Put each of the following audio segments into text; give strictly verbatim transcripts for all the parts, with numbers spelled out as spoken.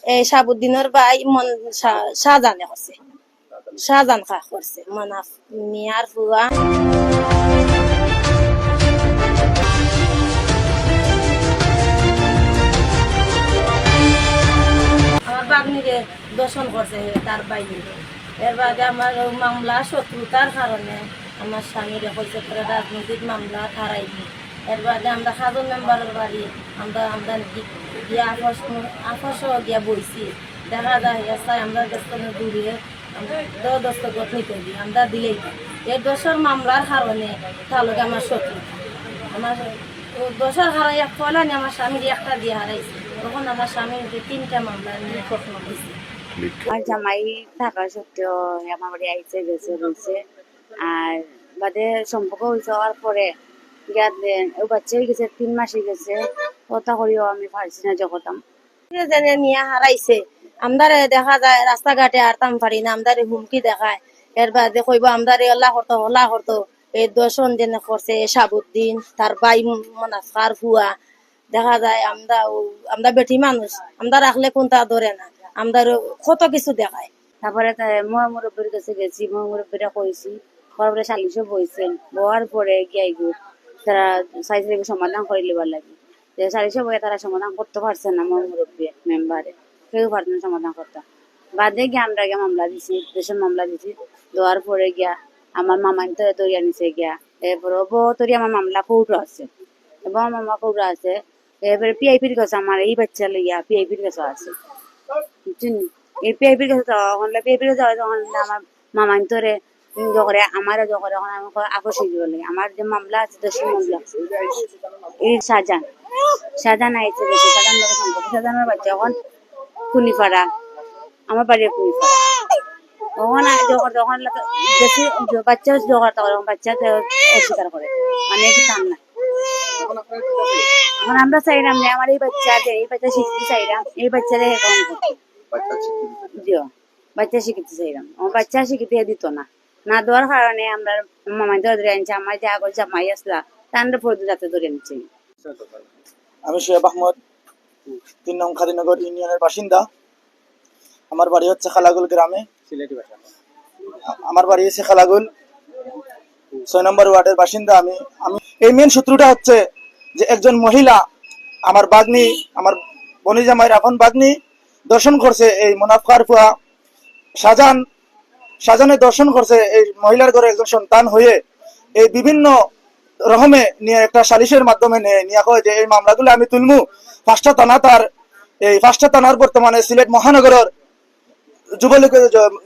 এই শাহাবুদ্দিনর ভাই মন-, শা-, শাহজাহানে করছে, শাহজাহান খা করছে, মনাফ মিয়ার ফুয়া। আমার ভাগ্নিরে দর্শন করছে হে, তার ভাই। এর বাদে আমার অউ মামলা শত্রুতার কারণে আমার স্বামীরে কইছে, "তোরা রাজনৈতিক মামলা হারাইবি।" এর বাদে আমরা কাজল মেম্বারর বাড়ি, আমরা, আমরা গি-, গিয়া আপস, আপসও গিয়া বইছি। দেখা যায়, এসাই আমরা গেছ দূরে, আমরা দ-, দস্তখত নিতে দিই, আমরা দিলেই না। এই দশর মামলার কারণে তার লগে আমার শত্রুতা। আমার ও দশর হারাই এক পয়লা নিয়ে আমার স্বামীর একটা দিয়ে হারাইছে। তখন আমার স্বামীর যে তিনটা মামলা নিয়ে প্রশ্ন দিছে। আমার জামাই থাকা সত্ত্বেও আমার বাড়ি আইছে, গেছে, রইছে। আর বাদে সম্পর্ক হইছে, হওয়ার পরে গিয়া দে-, ও বাচ্চা হয়ে গেছে, তিন মাস হয়ে গেছে, কথা করিও আমি পারছি না যে কথা। যেনে নিয়া হারাইছে, আমরারে দেখা যায় রাস্তাঘাটে আরতাম পারি না, আমরারে হুমকি দেখায়, এর বাদে কইবো আমরারে অলা করতো, হলা করতো। এই দর্শন যেনে করছে, এই শাহাবুদ্দিন, তার ভাই মনাফ খার ফুয়া, দেখা যায় আমরা ও-, আমরা বেটি মানুষ, আমরা রাখলে কোনটা ধরে না, আমরা কত কিছু দেখায়। তারপরে তে ময় মুরব্বীর কাছে গেছি, ময় মুরব্বীরা কইছি, তারপরে সালিশও বইছেন, বওয়ার পরে গিয়া এগু তারা চাইছে এগু সমাধান করে লিবার লাগি। যে সালিশও বইয়া তারা সমাধান করতে পারছে না ময় মুরব্বী মেম্বারে, কেউ পারছে না সমাধান করতে। বাদে গিয়া আমরা গিয়া মামলা দিছি, দেশের মামলা দিছি, দেওয়ার পরে গিয়া আমার মামাইন্তরে ধরিয়া নিছে গিয়া, এরপরে ও বউতরে আমার মামলা কোর্টও আছে, এবং আমার মামলা কোর্টও আছে। এরপরে পিআইপির কাছে আমার এই বাচ্চা লইয়া পিআইপির কাছে আছে, বুঝছেন? এই পিআইপির কাছে তো এখন পিআইপির কাছে যাওয়া, তখন আমার মামাইন্তরে ইয়ে করে, আমারে ইয়ে করে, এখন আমি কই আপস হয়ে যাবার লাগে। আমার যে মামলা আছে, দশটা মামলা, এই শাহজাহান, শাহজাহান আইছে দেখি, শাহজাহান লোকের সম্পর্ক, শাহজাহানের বাচ্চা এখন কুনিপাড়া, আমার বাড়ি কুনিপাড়া। ওখানে যখন, যখন বেশি বাচ্চা হচ্ছে, যখন তখন বাচ্চাতে অস্বীকার করে, মানে কি কাম না। এখন আমরা চাইলাম যে আমার এই বাচ্চা যে, এই বাচ্চা শিখতে চাইলাম, এই বাচ্চারে এখন করতে। জি, বাচ্চা শিখতে চাইলাম, আমার বাচ্চা শিখতে দিত না, না দেওয়ার কারণে আমরা মামাই ধরে ধরে আনছে, আমার যে আগর জামাই আসলা, তার পরে রাতে ধরে আনছে। আমি শোয়েব আহমদ, তিন নং খাদিনগর ইউনিয়নের বাসিন্দা। আমার বাড়ি হচ্ছে খালাগুল গ্রামে। সিলেটি ভাষা। আ-, আমার বাড়ি হচ্ছে খালাগুল, ছয় নম্বর ওয়ার্ডের বাসিন্দা আমি। আমি এই মেইন সূত্রটা হচ্ছে যে একজন মহিলা, আমার বাগ্নি, আমার বনি জামাইর আপন বাগ্নি দর্শন করছে এই মুনাফ খার ফুয়া শাহজাহান, শাহজাহানে দর্শন করছে এই মহিলার ঘরে একজন সন্তান হয়ে এই বিভিন্ন রকমে নিয়ে একটা সালিশের মাধ্যমে নিয়ে, নিয়ে কয় যে এই মামলাগুলো আমি তুলমু পাঁচটা থানা, তার এই পাঁচটা থানার বর্তমানে সিলেট মহানগরর যুবলীগ,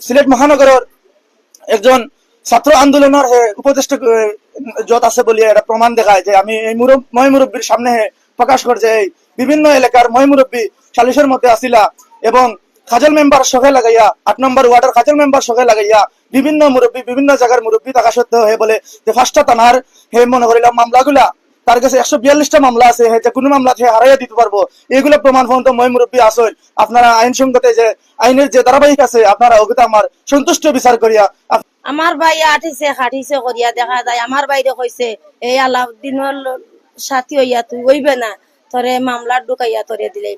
সিলেট মহানগরর একজন ছাত্র আন্দোলনের হে উপদেষ্টা, এ, জোট আছে বলিয়া এটা প্রমাণ দেখায় যে আমি এই মুরব-, ময় মুরব্বীর সামনে হে প্রকাশ কর যে এই বিভিন্ন এলাকার ময় মুরব্বী সালিশের মধ্যে আসিলা এবং কাজল মেম্বার সহে লাগাইয়া, আট নম্বর ওয়ার্ডের কাজল মেম্বার সহে লাগাইয়া বিভিন্ন মুরব্বী, বিভিন্ন জায়গার মুরব্বী থাকা সত্ত্বেও হে বলে যে পাঁচটা থানার হে মনে করিলাম মামলাগুলা তার কাছে একশো বিয়াল্লিশটা মামলা আছে, হে যে কোনো মামলা হে হারাইয়া দিতে পারবো। এগুলা প্রমাণ পর্যন্ত ময় মুরব্বী আসইন। আপনারা আইন সঙ্গতে যে আইনের যে ধারাবাহিক আছে, আপনারা ওগুতে আমার সন্তুষ্ট বিচার করিয়া আপ- আমার ভাই আটিছে, খাটিছে করিয়া দেখা যায়, আমার ভাইরে কইছে, "এই আলাউদ্দিনর ল-, সাথী হইয়া তুই হইবে না, তোরে মামলার ঢুকাইয়া তোরে দিলে।"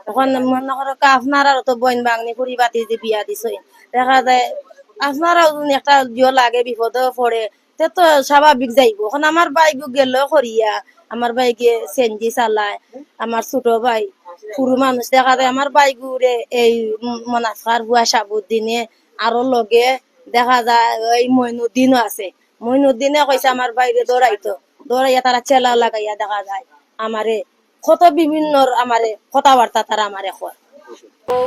এখন মনে করো কা আপনারারও তো বইন বাগনি ফুড়ি বাতি যে বিয়া দিছইন, দেখা যায় আপনারাও যদি একটা জিও লাগে বিপদে পড়ে, তে তো স্বাভাবিক যাইব। এখন আমার ভাইগু গেল করিয়া, আমার ভাইগে সেনজি চালায়, আমার ছোট ভাই পুরু মানুষ, দেখা যায় আমার ভাইগুরে এই মুনাফ খার ফুয়া শাহাবুদ্দিনে আরো লগে দেখা যায় এই মইনুদ্দিনও আছে। মইনুদ্দিনে কইছে আমার ভাইরে দৌড়াইতো, দৌড়াইয়া তারা চেলা লাগাইয়া দেখা যায় আমারে কত বিভিন্ন আমারে কথাবার্তা তারা আমারে কয়। ও,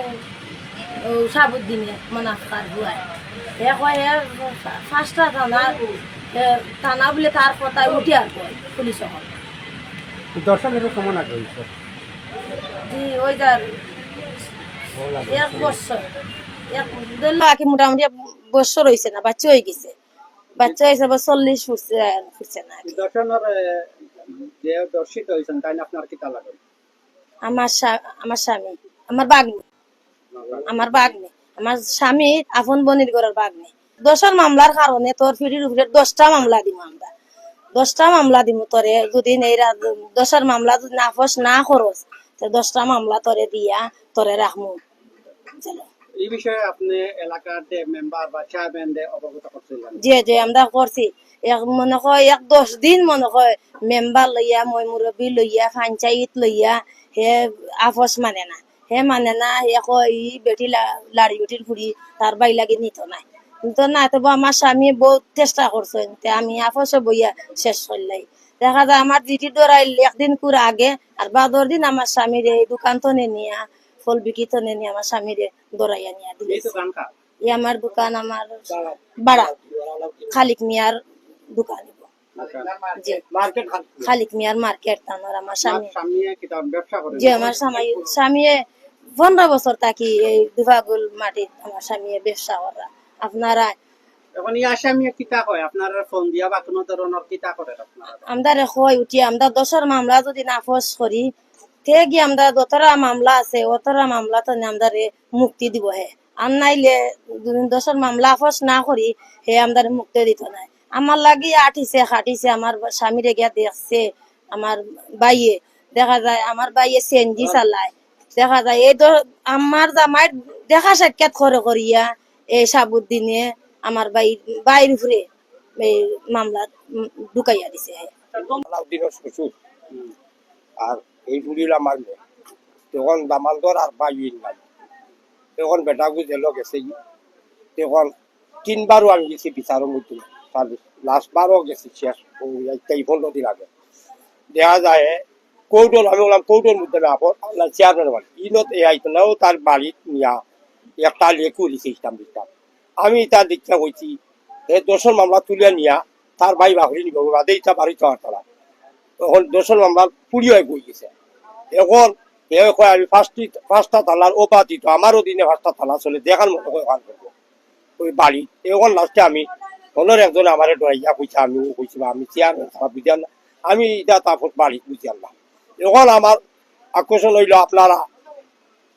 ও শাহাবুদ্দিনে মুনাফ খার ফুয়ায়। হে কয় হে পা-, পাঁচটা থানা, হে থানা বুলে তার কথায় উঠি আর কয় পুলিশ অকল। দর্শন এর সময় না হইছে। জি, ওই যার এক বছর, এক ধরলে আর কি মোটামুটি এক বছর হইছে না, বাচ্চা হয়ে গেছে। বাচ্চা হিসাবে চল্লিশ ফুটছে, ফুটছে না আর কি। দর্শনর, এ, যে দর্শিত হইছেন, তাই না আপনার কিতা লাগে? আমার স্বা-, আমার স্বামী, আমার বাগ্নি, আমার বাগ্নি, আমার স্বামীর আপন বনির ঘরের বাগ্নি। দশর মামলার কারণে তোর ফিরির উপরে দশটা মামলা দিমু আমরা, দশটা মামলা দিমু তোরে। যদি এই রা-, দশর মামলা যদি না ফস না খরচ, তে দশটা মামলা তোরে দিয়া তোরে রাখমু। এই বিষয়ে আপনি এলাকার যে মেম্বার বা চেয়ারম্যানরে অবগত করছিলেন? জি, জি, আমরা করছি। এক মনে কয় এক দশ দিন মনে কয় মেম্বার লইয়া, ময় মুরব্বি লইয়া, পঞ্চায়েত লইয়া, হে আপস মানে না। হে মানে না, হে কয়, "ই বেটি লা-, লাড়ি বেটির ফুড়ি, তার বাই লাগি নিত নায়।" নিত নায়, তবু আমার স্বামী বহুত চেষ্টা করছইন, তে আমি আপসে বইয়া শেষ করলাই। দেখা যায় আমার জিডি ডরাইল একদিন কুর আগে, আর বাদর দিন আমার স্বামীরে এই দোকান তনে নিয়া, ফল বিক্রি তনে নিয়া আমার স্বামীরে ডরাইয়া নিয়া দিল। এই দোকান কার? এই আমার দোকান, আমার ভাড়া। ভাড়া, খালিক মিয়ার দোকান। আচ্ছা। জি। মার্কেট খান। খালিক মিয়ার মার্কেট, আমার, আমার স্বামী। স্বামীয়ে কিতা ব্যবসা করে? জি, আমার স্বামী, স্বামীয়ে পনেরো বছর থাকি এই দুফাগুল মাটিত আমার স্বামীয়ে ব্যবসা করা। আপনারা এখন এই আসামিয়ে কিতা কয়? আপনারা ফোন দিয়া বা কোনো ধরনের কিতা করে আপনারা? আমরারে কয় উঠি, আমরা দশর মামলা যদি নাফস করি, তে গিয়া আমরা যতরা মামলা আছে, অতরা মামলা তো আমরারে মুক্তি দিব হে। আর নাইলে যদি দশর মামলা নাফস না করি, হে আমরারে মুক্তি দিত নায়। আমার লাগি আটিছে, খাটিছে, আমার স্বামীরে গিয়া দেখছে আমার ভাইয়ে। দেখা যায় আমার ভাইয়ে সিএনজি চালায়। দেখা যায় এই ধর-, আমার জামাইর দেখা সাক্ষাৎ করে করিয়া এই সাবুদ্দিনে আমার ভাই, ভাইর উপরে এই মামলা, উম, ঢুকাইয়া দিছে। আলাউদ্দিনর শ্বশুর। আর এই ফুড়ি অইল আমার মেয়ে। তখন দামান্দর আর ভাইর নাম। তখন বেটাগু জেলো গেছে। তখন তিনবারও আমি গেছি বিচারর মধ্যে। লাস্ট বারও গেছি শেষ, ওই একটা পনেরো দিন আগে। দেখা যায় কোর্টর, আমি বললাম কোর্টর মধ্যে না, আবার আপনার চেয়ারম্যান বাড়ি। ইনত এ আইতো না, ও তার বাড়িত নিয়া একটা লেখু লিখে ইসলাম দিতাম। আমি ইতা দেখিয়া কইছি, হে দশর মামলা তুলিয়া নিয়া তার ভাই বাহুরি নিব, বাদে ইতা বাড়িত আমার তারা। এখন দশর মামলার পুড়ি হয়ে বই গেছে। এখন এ কয় আমি পাঁচটি, পাঁচটা তালার ও বাদ দিত, আমারও দিনে পাঁচটা তালা চলে, দেখার মতো করে ওখান করবো। ওই বাড়ি। এখন লাস্টে আমি, ওনার একজনে আমারে ডরাইয়া কইছে, আমি ও কইছি, বা আমি চেয়ারম্যান ছাড়া বুঝিয়ার না। আমি ইটা তারপর বাড়ি বুঝিয়ার না। এখন আমার আকর্ষণ হইল আপনারা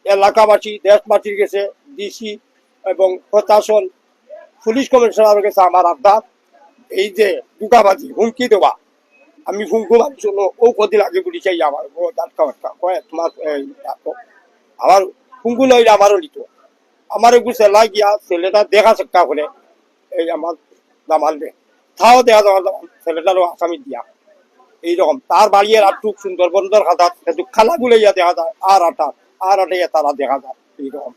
এলাকাবাসী, দেশবাসীর গেছে, ডিসি এবং প্রশাসন, পুলিশ কমিশনারের গেছে আমার আবদার, এই যে ধোঁকাবাজি, হুমকি দেওয়া, আমি হুমকি মারছিল, ও কদিন আগে পুলিশ আইয়া আমার, ও জাটকা বাটকা, কয়, "তোমার, এই, দেখো, আমার হুমকি নইলে আমারও নিত।" আমার একটু সেলাই গিয়া ছেলেটা দেখা সাক্ষা করে, এই আমার দামান্দে, তাও দেখা যাওয়ার ছেলেটারও আসামি দিয়া। এইরকম তার বাড়ি আর আটটুক সুন্দরবন্দর খাতা, কিন্তু খালা গুলাইয়া দেখা যায়, আর আটা, আর আটাইয়া তারা দেখা যায়, এইরকম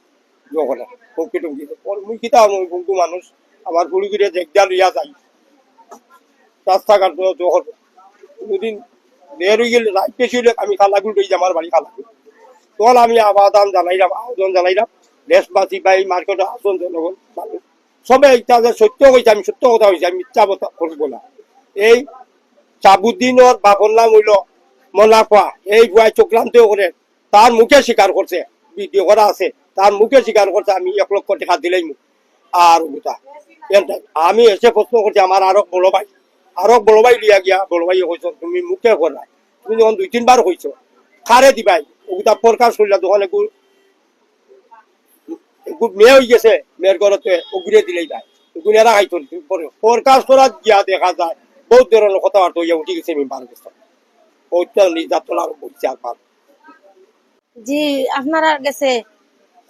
জঙ্গলে, হুমকি টুমকি। ওর মুই কিতা, আমি হুমকি মানুষ, আমার গুড়ি গুড়ে দেখদা লইয়া যাই। রাস্তাঘাট বন্ধ হল। কোনোদিন বের হয়ে গেলে রাত বেশি হইলে আমি খালাগুল রই, আমার বাড়ি খালাগুল। তখন আমি আবেদন জানাইলাম, আবেদন জানাইলাম দেশবাসী বা এই মার্কেটে আসুন জনগণ, মানুষ সবে একটা যে সত্য কইছে, আমি সত্য কথা কইছি, আমি মিথ্যা কথা করবো না। এই সাবুদ্দিনর বাপর নাম হইল মোনাফা, এই ভুয়ায় চক্রান্ত করে তার মুখে স্বীকার করছে, ভিডিও করা আছে, তার মুখে স্বীকার করছে, "আমি এক লক্ষ টাকা দিলাইমু।" আর ওটা, এনটা আমি এসে প্রশ্ন করছি, আমার আরো বড় ভাই, আরো বড় ভাই লিয়া গিয়া, বড় ভাই কইছো, "তুমি মুখে কর না, তুমি যখন দুই তিনবার কইছো, কারে দিবাই?" ওটা প্রকাশ করলা, তখন একটু, একটু মেয়ে হয়ে গেছে, মেয়ের ঘরতে ওগুরে দিলেই ভাই, ওগুলো এরা খাইতো না। তুমি পরে প্রকাশ করা গিয়া দেখা যায়, বহুত ধরনের কথাবার্তা হইয়া উঠে গেছে মেম্বার গেছে। ওইটা নির্যাতন আরম্ভ হচ্ছে আবার। জি, আপনারার গেছে,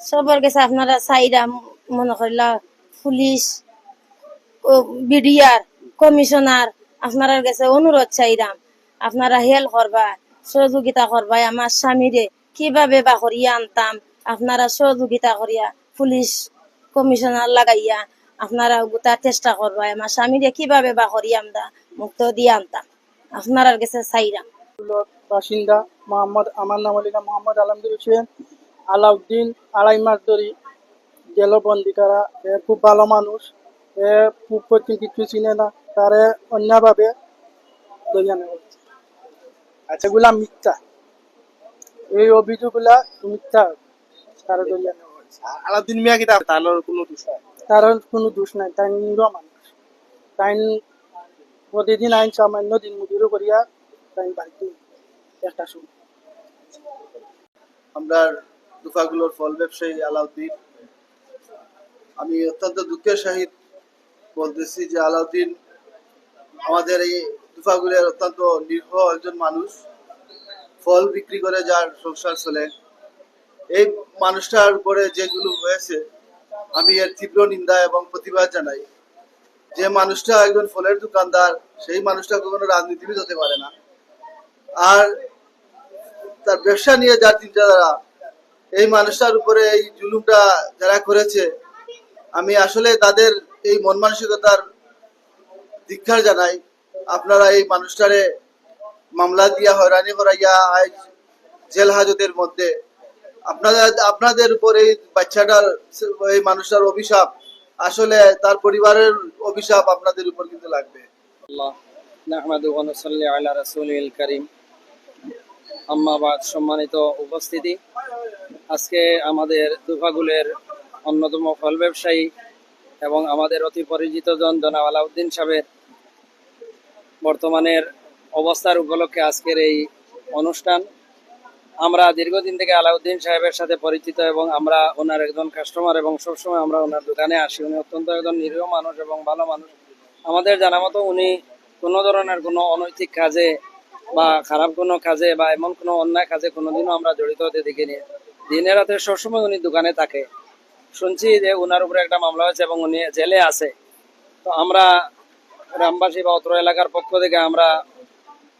সবর গেছে আপনারা চাইরাম, মনে করিলা পুলিশ, ও, বিডিআর, কমিশনার, আপনারার গেছে অনুরোধ চাইরাম, আপনারা হেল্প করবা, সহযোগিতা করবা আমার স্বামীরে কিভাবে বা করিয়া আনতাম, আপনারা সহযোগিতা করিয়া পুলিশ কমিশনার লাগাইয়া আপনারা গোটা চেষ্টা করবা আমার স্বামীরে কিভাবে বা করিয়া আমরা মুক্ত দিয়া আনতাম। আপনারার গেছে চাইরাম। বাসিন্দা মোহাম্মদ, আমার নাম হলিল মোহাম্মদ আলমগীর হোসেন। আলাউদ্দিন আড়াই মাস ধরি জেলো বন্দি করা। এ খুব ভালো মানুষ, এ পূব পশ্চিম কিচ্ছু চিনে না, তারে অন্যায়ভাবে ধরিয়া নেওয়া হয়েছে। আচ্ছা, এগুলা মিথ্যা, এই অভিযোগগুলা মিথ্যা। তারে ধরিয়া নেওয়া হয়েছে। আলাউদ্দিন মিয়া কিতা, তার কোনো দোষ নাই? তার কোনো দোষ নাই, তাই নিরীহ মানুষ। তাই প্রতিদিন আইন সামান্য দিন মজুরি করিয়া তাই বাড়িতে একটা সময়। আমরার দুফাগুলোর ফল ব্যবসায়ী আলাউদ্দিন, আমি অত্যন্ত দুঃখের সহিত বলতেছি যে আলাউদ্দিন আমাদের এই দুফাগুলোর অত্যন্ত নিরীহ একজন মানুষ। ফল বিক্রি করে যার সংসার চলে। এই মানুষটার উপরে যে জুলুম হয়েছে, আমি এর তীব্র নিন্দা এবং প্রতিবাদ জানাই। যে মানুষটা একজন ফলের দোকানদার, সেই মানুষটা কখনো রাজনীতিবিদ হতে পারে না। আর তার ব্যবসা নিয়ে যার চিন্তাধারা, এই মানুষটার উপরে এই জুলুমটা যারা করেছে, আমি আসলে তাদের এই মন মানসিকতার ধিক্কার জানাই। আপনারা এই মানুষটারে মামলা দিয়া হয়রানি করাইয়া আজ জেল হাজতের মধ্যে। আপনারা, আপনাদের উপর এই বাচ্চাটার, এই মানুষটার অভিশাপ, আসলে তার পরিবারের অভিশাপ আপনাদের উপর কিন্তু লাগবে। আল্লাহ নাহমাদু ওয়া নুসাল্লি আলা রাসূলিল কারীম। আম্মা বাদ, সম্মানিত উপস্থিতি, আজকে আমাদের দুফাগুলের অন্যতম ফল ব্যবসায়ী এবং আমাদের অতি পরিচিত জন জনাব আলাউদ্দিন সাহেবের বর্তমানের অবস্থার উপলক্ষে আজকের এই অনুষ্ঠান। আমরা দীর্ঘদিন থেকে আলাউদ্দিন সাহেবের সাথে পরিচিত এবং আমরা ওনার একজন কাস্টমার এবং সবসময় আমরা ওনার দোকানে আসি। উনি অত্যন্ত একজন নিরীহ মানুষ এবং ভালো মানুষ। আমাদের জানা মতো উনি কোনো ধরনের কোনো অনৈতিক কাজে বা খারাপ কোনো কাজে বা এমন কোনো অন্যায় কাজে কোনোদিনও আমরা জড়িত হতে দেখিনি। দিনে রাতে সবসময় উনি দোকানে থাকে। শুনছি যে ওনার উপরে একটা মামলা হয়েছে এবং উনি জেলে আছে। তো আমরা গ্রামবাসী বা অত্র এলাকার পক্ষ থেকে আমরা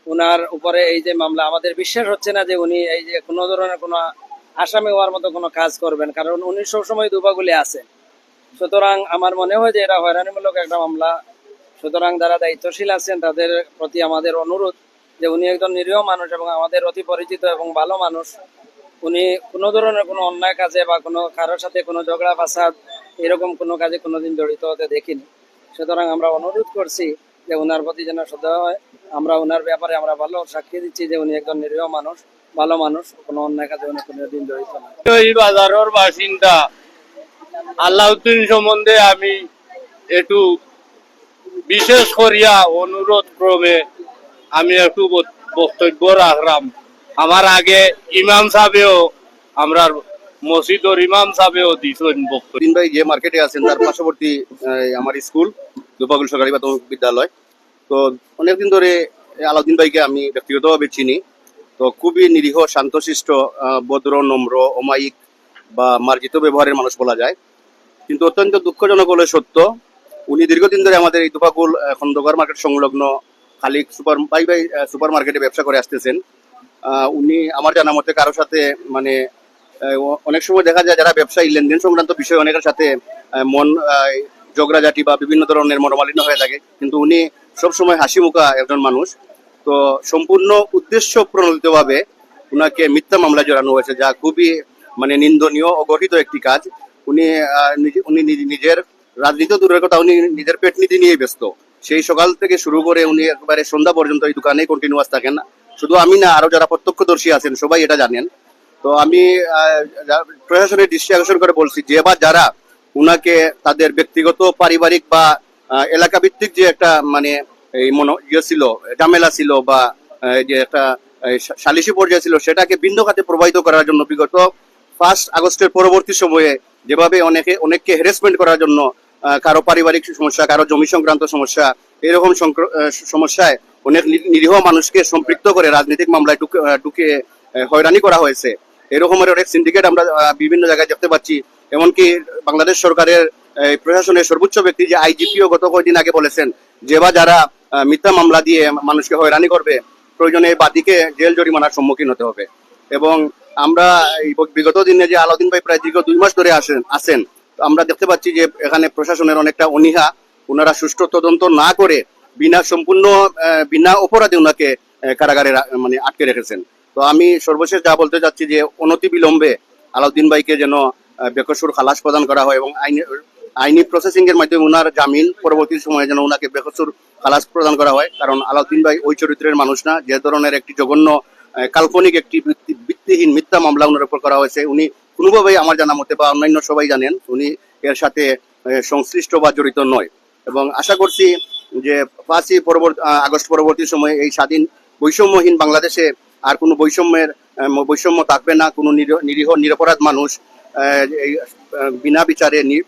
ওনার উপরে এই যে মামলা, আমাদের বিশ্বাস হচ্ছে না যে উনি এই যে কোনো ধরনের কোনো আসামি হওয়ার মতো কোনো কাজ করবেন, কারণ উনি সবসময় দুফাগুলে আছেন। সুতরাং আমার মনে হয় যে এটা হয়রানিমূলক একটা মামলা। সুতরাং যারা দায়িত্বশীল আছেন তাদের প্রতি আমাদের অনুরোধ যে উনি একজন নিরীহ মানুষ এবং আমাদের অতি পরিচিত এবং ভালো মানুষ। উনি কোনো ধরনের কোনো অন্যায় কাজে বা কোনো কারোর সাথে কোনো ঝগড়া ফাসাদ এরকম কোনো কাজে কোনোদিন জড়িত হতে দেখিনি। সুতরাং আমরা অনুরোধ করছি যে ওনার প্রতি যেন শ্রদ্ধা হয়। আমরা ওনার ব্যাপারে আমরা ভালো সাক্ষী দিচ্ছি যে উনি একজন নিরীহ মানুষ, ভালো মানুষ, কোনো অন্যায় কাজে উনি কোনোদিন জড়িত না। এই বাজারর বাসিন্দা আলাউদ্দিন সম্বন্ধে আমি একটু বিশেষ করিয়া অনুরোধ ক্রমে আমি একটু বক-, বক্তব্য রাখলাম। আমার আগে ইমাম সাহেবেও, আমরার মসজিদর ইমাম সাহেবেও দিছইন বক্তব্য। দিন ভাই যে মার্কেটে আছেন তার পার্শ্ববর্তী, আহ, আমার স্কুল দুফাগুল সরকারি প্রাথমিক বিদ্যালয়। তো অনেকদিন ধরে আলাউদ্দিন ভাইকে আমি ব্যক্তিগতভাবে চিনি। তো খুবই নিরীহ, শান্তশিষ্ট, আহ, ভদ্র, নম্র, অমায়িক বা মার্জিত ব্যবহারের মানুষ বলা যায়। কিন্তু অত্যন্ত দুঃখজনক হলে সত্য, উনি দীর্ঘদিন ধরে আমাদের এই দুফাগুল, আহ, খন্দকার মার্কেট সংলগ্ন খালিক সুপার, ভাই ভাই, আহ, সুপার মার্কেটে ব্যবসা করে আসতেছেন। আহ, উনি আমার জানা মতে কারোর সাথে মানে, আহ, অ-, অনেক সময় দেখা যায় যারা ব্যবসায়ী লেনদেন সংক্রান্ত বিষয়ে অনেকের সাথে, আহ, মন, আহ, ঝগড়াঝাটি বা বিভিন্ন ধরনের মনোমালিন্য হয়ে থাকে, কিন্তু উনি সবসময় হাসি মুখা একজন মানুষ। তো সম্পূর্ণ উদ্দেশ্য প্রণোদিতভাবে উনাকে মিথ্যা মামলা জড়ানো হয়েছে, যা খুবই মানে নিন্দনীয়, অগর্হিত একটি কাজ। উনি, আহ, নিজে, উনি নিজ-, নিজের রাজনীতি দূরের কথা, উনি নিজের পেট নীতি নিয়েই ব্যস্ত। সেই সকাল থেকে শুরু করে উনি একবারে সন্ধ্যা পর্যন্ত এই দোকানেই কন্টিনিউয়াস থাকেন। শুধু আমি না, আরো যারা প্রত্যক্ষদর্শী আছেন সবাই এটা জানেন। তো আমি, আহ, যা-, প্রশাসনের দৃষ্টি আকর্ষণ করে বলছি, যে বা যারা উনাকে তাদের ব্যক্তিগত, পারিবারিক বা, আহ, এলাকা ভিত্তিক যে একটা মানে এই মনো-, ইয়ে ছিল, ঝামেলা ছিল বা, আহ, যে একটা এই সা-, সালিশি পর্যায়ে ছিল, সেটাকে ভিন্ন খাতে প্রবাহিত করার জন্য বিগত পাঁচ আগস্টের পরবর্তী সময়ে যেভাবে অনেকে, অনেককে হ্যারাসমেন্ট করার জন্য, আহ, কারো পারিবারিক সমস্যা, কারো জমি সংক্রান্ত সমস্যা, এরকম সংক্র-, আহ, সমস্যায় অনেক নি-, নিরীহ মানুষকে সম্পৃক্ত করে রাজনৈতিক মামলায় ঢুকে, আহ, ঢুকে, আহ, হয়রানি করা হয়েছে। এরকমের অনেক সিন্ডিকেট আমরা, আহ, বিভিন্ন জায়গায় দেখতে পাচ্ছি। এমনকি বাংলাদেশ সরকারের, আহ, প্রশাসনের সর্বোচ্চ ব্যক্তি যে আইজিপিও গত কয়েকদিন আগে বলেছেন, যে বা যারা, আহ, মিথ্যা মামলা দিয়ে মানুষকে হয়রানি করবে, প্রয়োজনে বাদীকে জেল জরিমানার সম্মুখীন হতে হবে। এবং আমরা এই ব-, বিগত দিনে যে আলাউদ্দিন ভাই প্রায় দীর্ঘ দুই মাস ধরে আসেন, আছেন, তো আমরা দেখতে পাচ্ছি যে এখানে প্রশাসনের অনেকটা অনীহা। ওনারা সুষ্ঠু তদন্ত না করে বিনা সম্পূর্ণ, আহ, বিনা অপরাধে ওনাকে, আহ, কারাগারে রা-, মানে আটকে রেখেছেন। তো আমি সর্বশেষ যা বলতে চাচ্ছি যে অনতিবিলম্বে আলাউদ্দিন ভাইকে যেন, আহ, বেকসুর খালাস প্রদান করা হয় এবং আইনি, আইনি প্রসেসিং এর মাধ্যমে ওনার জামিন পরবর্তী সময়ে যেন ওনাকে বেকসুর খালাস প্রদান করা হয়, কারণ আলাউদ্দিন ভাই ওই চরিত্রের মানুষ না। যে ধরনের একটি জঘন্য, আহ, কাল্পনিক একটি ভিত্তি-, ভিত্তিহীন মিথ্যা মামলা ওনার উপর করা হয়েছে, উনি কোনোভাবেই আমার জানা মতে বা অন্যান্য সবাই জানেন উনি এর সাথে, আহ, সংশ্লিষ্ট বা জড়িত নয়। এবং আশা করছি যে পাঁচই পরবর্তী, আহ, আগস্ট পরবর্তী সময়ে এই স্বাধীন বৈষম্যহীন বাংলাদেশে আর কোনো বৈষম্যের, আহ, ম-, বৈষম্য থাকবে না। কোনো নির-, নিরীহ নিরপরাধ মানুষ, আহ, এই, আহ, বিনা বিচারে নি-,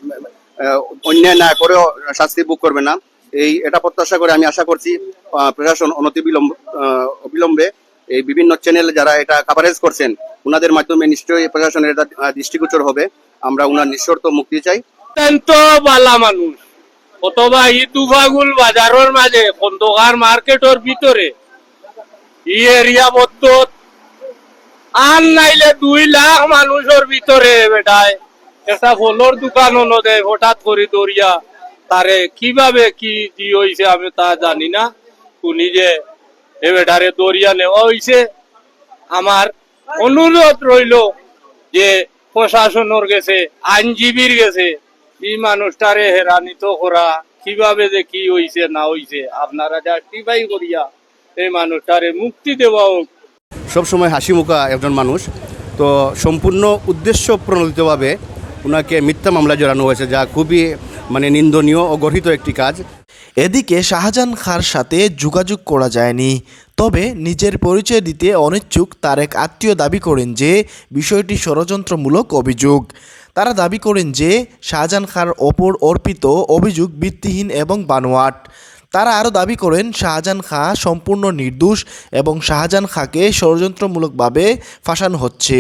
আহ, অন্যায় না করেও শাস্তি ভোগ করবে না। এই, এটা প্রত্যাশা করে আমি আশা করছি, আহ, প্রশাসন অনতিবিলম্ব-, আহ, অবিলম্বে এই বিভিন্ন চ্যানেল যারা এটা কভারেজ করছেন, ওনাদের মাধ্যমে নিশ্চয়ই প্রশাসনের এটা আহ, দৃষ্টিগোচর হবে। আমরা ওনার নিঃশর্ত মুক্তি চাই। অত্যন্ত বালা মানুষ, অথবা ই তুফাগুল বাজারর মাঝে খন্দকার মার্কেটর ভিতরে ই এরিয়া বদ্ধত আর নাইলে দুই লাখ মানুষর ভিতরে বেটায় একটা ফলর দোকানও নদে হঠাৎ করি দরিয়া তারে কিভাবে কি দি হইছে আমি তা জানি না। শুনি যে এ বেটারে দরিয়া নেওয়া হইছে। আমার অনুরোধ রইল যে প্রশাসনর গেছে, আইনজীবীর গেছে, এই মানুষটারে হেরানিত করা, কিভাবে যে কি হইছে না হইছে, আপনারা জাস্টিফাই করিয়া এই মানুষটারে মুক্তি দেওয়া হোক। সবসময় হাসি মুখা একজন মানুষ। তো সম্পূর্ণ উদ্দেশ্য প্রণোদিতভাবে ওনাকে মিথ্যা মামলা জড়ানো হয়েছে, যা খুবই মানে নিন্দনীয় ও গর্হিত একটি কাজ। এদিকে শাহজাহান খাঁর সাথে যোগাযোগ করা যায়নি। তবে নিজের পরিচয় দিতে অনিচ্ছুক তার এক আত্মীয় দাবি করেন যে বিষয়টি ষড়যন্ত্রমূলক অভিযোগ। তারা দাবি করেন যে শাহজাহান খাঁর ওপর অর্পিত অভিযোগ ভিত্তিহীন এবং বানোয়াট। তারা আরও দাবি করেন শাহজাহান খাঁ সম্পূর্ণ নির্দোষ এবং শাহজাহান খাঁকে ষড়যন্ত্রমূলকভাবে ফাঁসানো হচ্ছে।